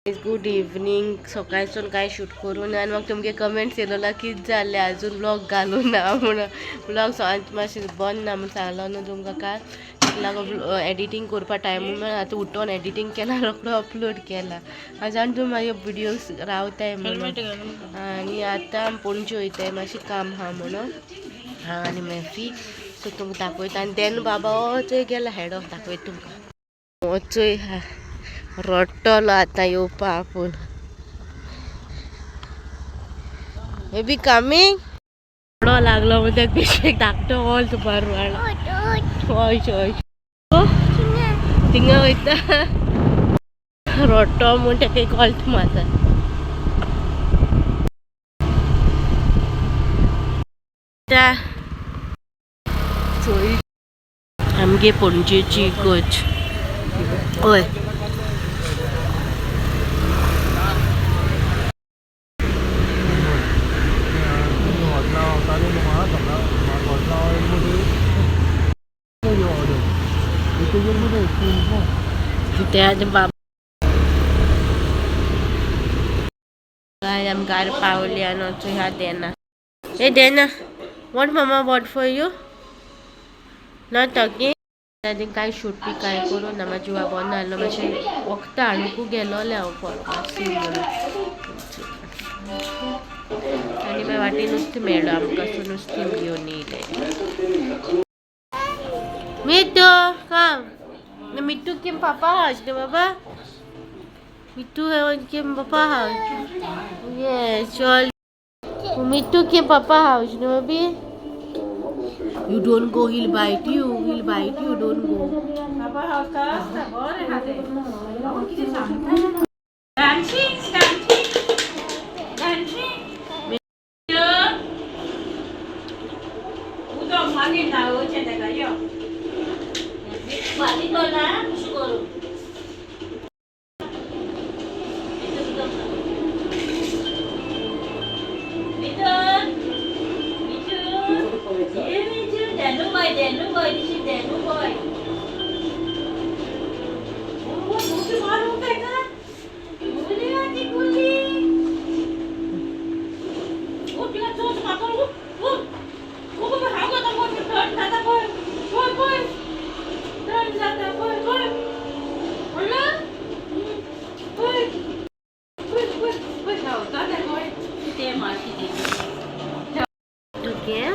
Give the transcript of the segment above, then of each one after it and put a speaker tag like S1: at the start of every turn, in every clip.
S1: Good evening. सकाळसून काय shoot करून आनी म्हाका तुमगे कमेंट्स येयलो कितें जालें अजून व्लॉग घालूं ना म्हणून. व्लॉग मातशें बंद ना म्हूण सांगलो न्हू तुमकां काल. ताका लागून एडिटींग करपा टायम मेळना. आतां उठोन एडिटींग केला, रोखडो अपलोड केला. आनी जाण तुमी म्हाजे व्हिडियोज रावताय म्हणून. आनी आतां आमी पणजे वयताय, मातशें काम आहा म्हणून. आनी मागीर सो तुमकां दाखयता. आनी देन बाबा चोय गेला हेड ऑफ, दाखयता तुमकां. हो चोय रडटलो आतां येवपा आपूण. Baby coming. रडो लागलो म्हणजे बेशेक धाकटो ऑल तुपार हय हय थिंगा वयता रडटो म्हूण तेका एक ऑल्ट मारता. चोय आमगे पणजेची इगर्ज. हय बाबा काय आमी घार पावली आनी वचूं ह्या देना. ए देना, what mama bought for you? Not talking. कांय शूट बी कांय करूं ना, म्हाज्या जिवा बरो नासलो. मातशें वखदां हाडूंक गेलोलें हांव फार्मासी म्हणून. आनी मागीर वाटेर नुस्तें मेळ्ळो आमकां, सो नुस्तें घेवन येयलें. मिट्टू काम. मिट्टू came papa house no baba? Mittu came papa house. Yes, sure. Mittu came papa house no baby? You don't go, he'll bite you. He'll bite you, don't go.
S2: Papa house का बरें आहा तें. कितें सांगता? Dancing, dancing, dancing. उदक मागीर न्हावचें तेका यो.
S1: बाकी ना कशें करूं?
S2: मिथुन, मिथुन, ये मिथुन, Denu boy, Denu boy, this is Denu boy. Oh, मोठी मारू तेका. गुली आती गुली. ओ, तिका चोंच मारतो. ओ, ओ, ओ, हांव वता पळय, थंड जाता पळय, पळय पळय, थंड जाता पळय पळय. म्हणलं? पळय, पळय पळय पळय, धांवता तें पळय. ते मारशी ते.
S1: Okay.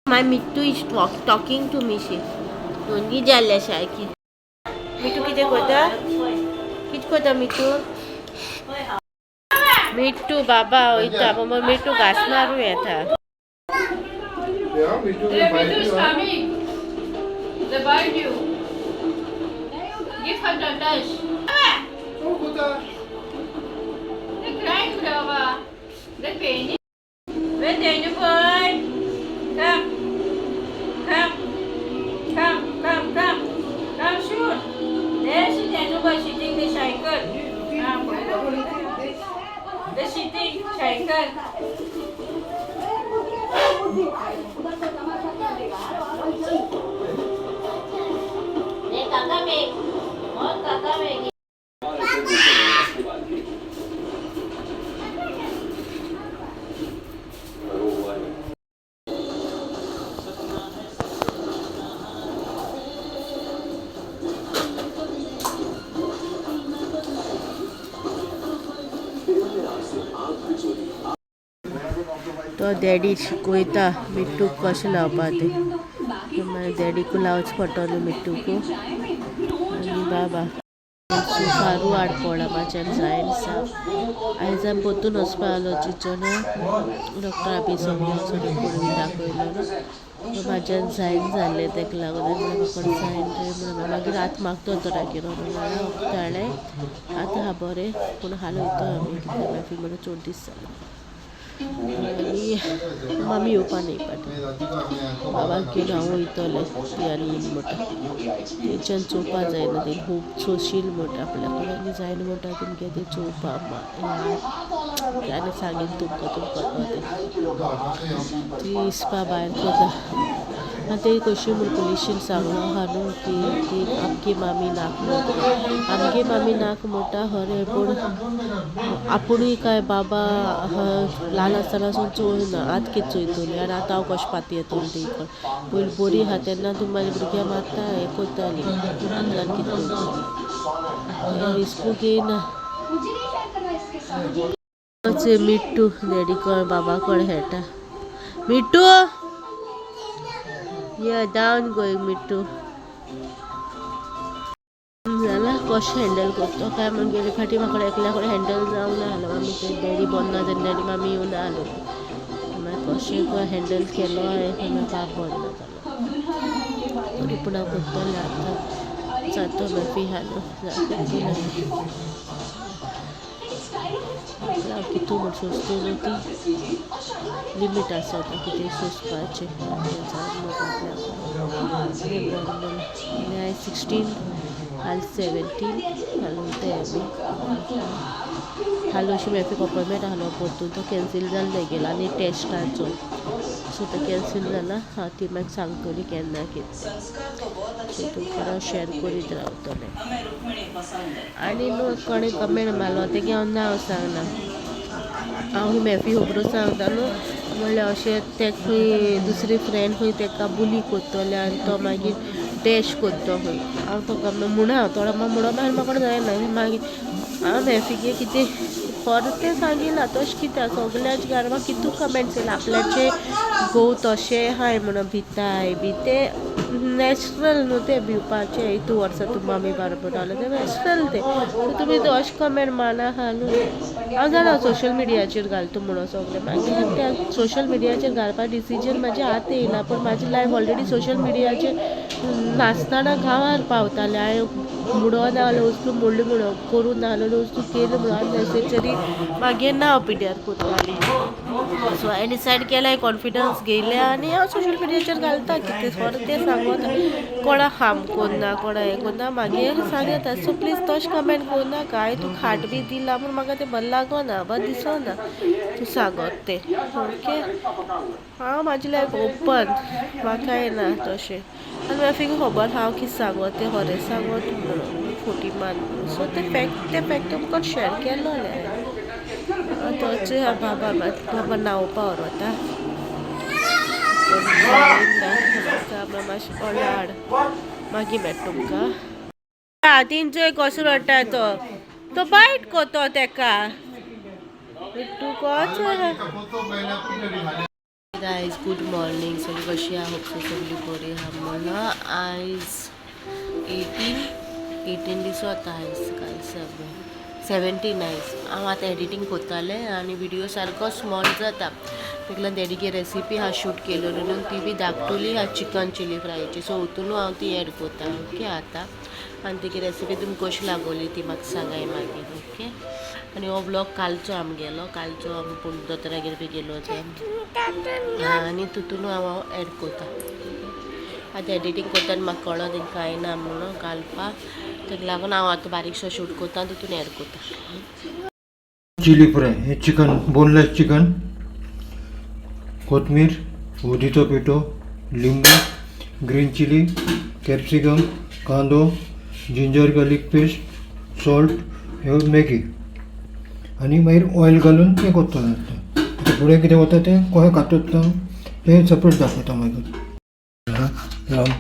S1: My Mittu is talking to me. She. दोन्ही जाल्ले सारकी. मिट्टू कितें करता? कितें करता मिट्टू? मिट्टू बाबा वयता, बाबा मिट्टू घास मारूं येता.
S3: Yeah, Mittu will bite
S2: Mittu is
S3: you.
S2: coming. They bite you. Give her the touch.
S3: Oh, Kuta.
S2: They crying, Baba. They pain. Where Denu boy? Come. Come. Come, come, come. Come, shoot. There she Denu boy sitting the cycle. Come. The sitting cycle.
S1: काका में और काका में. तो daddy शिकयता मिट्टूक कशें लावपा तें. मागीर डॅडीकू लावचें पडटलें मिट्टूक. आनी बाबा फारू हाड पडला म्हाज्यान जायन साप. आयज आमी परतून वचपा आसलो चिंचो न्हू डॉक्टरा बी सगळें वचून रिपोर्ट बी दाखयलो न्हू. म्हाज्यान जायन जाल्लें तेका लागून आनी म्हाका जायन रे म्हणून मागीर आतां म्हाका दोतोरागेर व्हरून हाडलें, वखद हाडलें. आतां आहा बरें, पूण हाल वयता आमी कित्याक मागीर म्हणून चड दीस जाले. आनी मामी येवपा न्ही पाटी बाबाक घेवन हांव वयतलें. ती आनी येयली म्हणटा तेच्यान चोवपा जायना, तेणी खूब सोशील म्हणटा आपल्या कडेन आनी जायना म्हणटा तुमगें तें चोवपा. आनी सांगीन तुमकां, तुमकां तें ती इसपा भायर करता. आनी ते कशी म्हूण पुलिशीन सांगलो आहा न्हू की ती आमची मामी नाक मोडटा, आमगे मामी नाक मोडटा खरें, पूण आपुणूय काय बाबा ल्हान आसतना सावन चोयना, आतां कितें चोयतली आनी आतां हांव कशें पाती येतलें ती कडेन. पयलीं बरी आहा तेन्ना तुमी म्हाज्या भुरग्यांक मारता हें करताली, आतां कितें करतली रिस्कू घेयना. मिट्टू डॅडी कड बाबा कड खेळटा. मिट्टू या डावन गोईंग मिट्टू. जाल्यार कशें हँडल करतो काय म्हण गेले फाटी म्हाका एकल्या कडेन हँडल जावंक ना जालो. मामी ते डॅडी बरो ना जाल्यार डॅडी मामी येवन आलो, मागीर कशें हँडल केलो हांवें, मागीर बाब बरो ना जालो. तरी पूण हांव करतलें आतां जातो मागीर हालू करतलें. हांव कितू म्हूण सोंसतलो न्हू, ती लिमीट आसता कितें सोंसपाचें. आपल्याक बरें म्हणून आनी हांवें 16 हाल 17 हालून ते बी हालू अशी मेफीक अपॉयंटमेंट आहलो परतून तो कॅन्सील जालो तेगेलो आनी टेस्टाचो, सो तो कॅन्सील जाला. हांव ती मागीर सांगतली केन्ना कितें, सो तुमकां हांव शेअर करीत रावतलें. आनी न्हू कोणें कमेंट मारलो तेगे हांव नांव सांगना, हांव ही मॅफी खबरो सांगता न्हू, म्हणल्यार अशें ते खंय दुसरी फ्रेंड खंय तेका बुली करतले आनी तो मागीर डॅश करतो खंय. हांव ताका म्हणा थोडो म्हणो मागीर म्हाका जायना. मागीर हांव मॅफीगे कितें खरें तें सांगिना, तशें कित्याक सगल्यांच्या घरा म्हाका कितू कमेंट्स येयला आपल्याचे घोव तशें आहाय म्हणून भिताय बी तें नॅचरल न्हू तें भिवपाचें. इतू वर्सां तूं मामी बारोबर रावलें तें नॅचरल तें. सो तुमी अशें कमेंट मारनाका न्हू. हांव जाणा सोशल मिडियाचेर घालता म्हणून सगळें, मागीर त्या सोशल मिडियाचेर घालपा डिसिजन म्हाज्या हात येयना, पूण म्हाजी लायफ ऑलरेडी सोशल मिडियाचेर नासतना गांवार पावतालें. हांवें मुडो ना जाल्यार वस्तू मोडली म्हणून, करूं ना जाल्यार वस्तू केली म्हणून अननेसेसरी मागीर नांव पिड्ड्यार करतालीं. सो हांवें डिसायड केलें, कॉन्फिडन्स घेयलें आनी हांव सोशल मिडियाचेर घालता कितें खरें तें सांगता, कोणा हार्म करना कोणा हें करना, मागीर सांगता. सो प्लीज तशें कमेंट करनाका. हांवें तुका खाट बी दिलां पूण म्हाका तें बरें लागना, बरें दिसना तूं सांगत तें. ओके, हांव म्हाजी लायफ ओपन, म्हाका कांय ना तशें. आनी म्हाका खबर हांव कितें सांगत तें खरें सांगत म्हणून, फटी मान. सो तें फॅक्ट तें फॅक्ट तुमकां शेअर केलोलें हांवें. तोच बाबा बाबा न्हांवपा व्हरता मातशें हाड, मागीर मेळटा तुमकां. तिंचो कसो रडटा तो, तो बायट कोतो तेका. तूं गायज गुड मॉर्निंग, सगळी कशी आहा, होप सो सगळी बरी आहा म्हणून. आयज 18 दीस वता आयज, काल 17 आयज. हांव आतां एडिटींग करतालें आनी व्हिडियो सारको स्मॉल जाता, तेका लागून डॅडीगे रेसिपी हांव शूट केलो न्हू, ती बी धाकटुली आहा चिकन चिली फ्रायची. सो वतून हांव ती एड करता. ओके, आतां आनी तेगी रेसिपी तुमकां कशी लागोली ती म्हाका सांगाय मागीर. ओके, आनी हो व्लॉग कालचो आमगेलो, कालचो आमी पूण दोतोरागेर बी गेलो ते, आनी तितून हांव एड करता. आतां एडिटींग करतना म्हाका कळो तेंकां कांय ना म्हणून घालपाक, तेका लागून हांव आतां बारीकसो शूट करता तितून एड करता.
S3: चिली फ्राय हे चिकन, बोनलेस चिकन, कोथमीर, हळदीचो पिठो, लिंबू, ग्रीन चिली, कॅप्सिकम, कांदो, जिंजर गार्लिक पेस्ट, सॉल्ट, हे मॅगी आनी मागीर ऑयल घालून तें करता. आतां फुडें कितें वता तें कशें कातरता तें सेपरेट दाखयता मागीर. लावन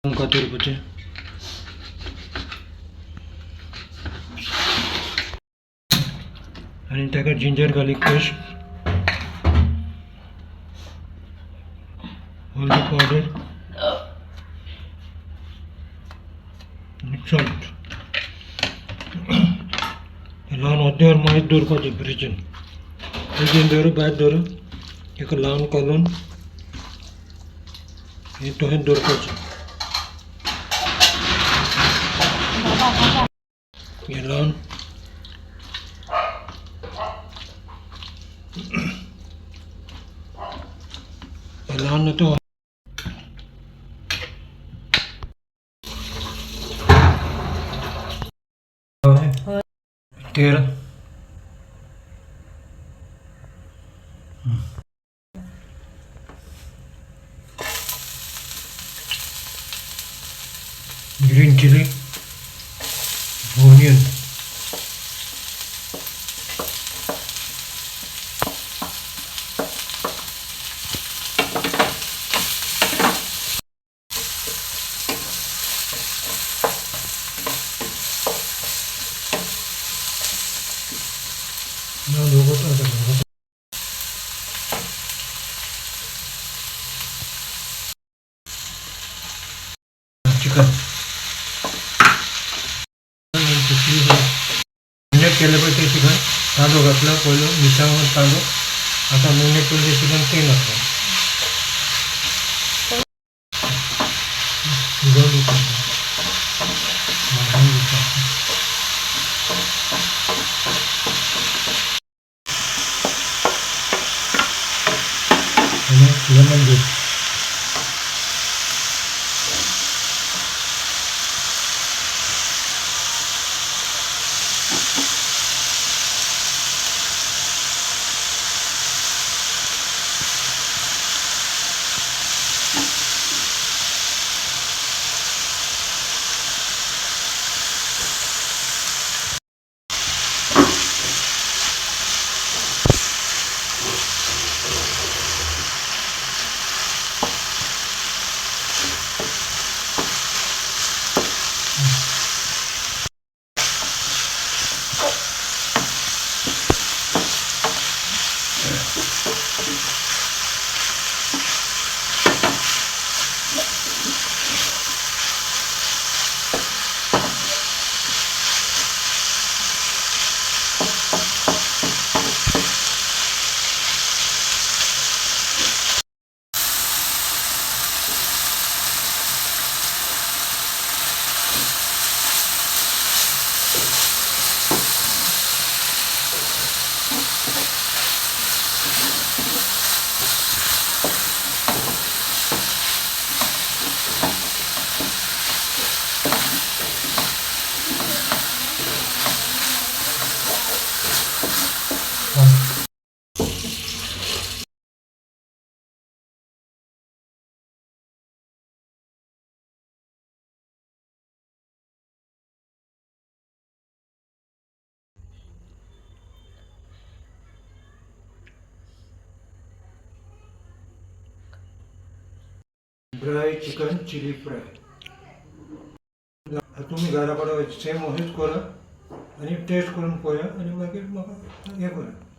S3: कातरपाचें. आनी ताका जिंजर गार्लीक पेस्ट, हळदी पावडर आनी सॉल्ट लावन अर्देवर मागीर दवरपाचें फ्रिजीन. फ्रिजीन दवरून भायर दवरून ताका लावन कालोवन हें तशेंच दवरपाचें. हें लावन हें लावन तो तेल, ग्रीन चिली, ऑनियन, ना दोघं. चिकन मॅरिनेट केलें पळय तें चिकन, तांदूळ घातला पयलो, मिरसांग, तांदूळ. आतां मॅरिनेट केलें तें चिकन तें घातलें. दोन दिवपाक भाजून दिवपाक आनी lemon juice. Dry chicken chilli fry. तुमी घरा कडेन सेम अशेंच करा आनी टेस्ट करून पळया आनी मागीर म्हाका हें करा.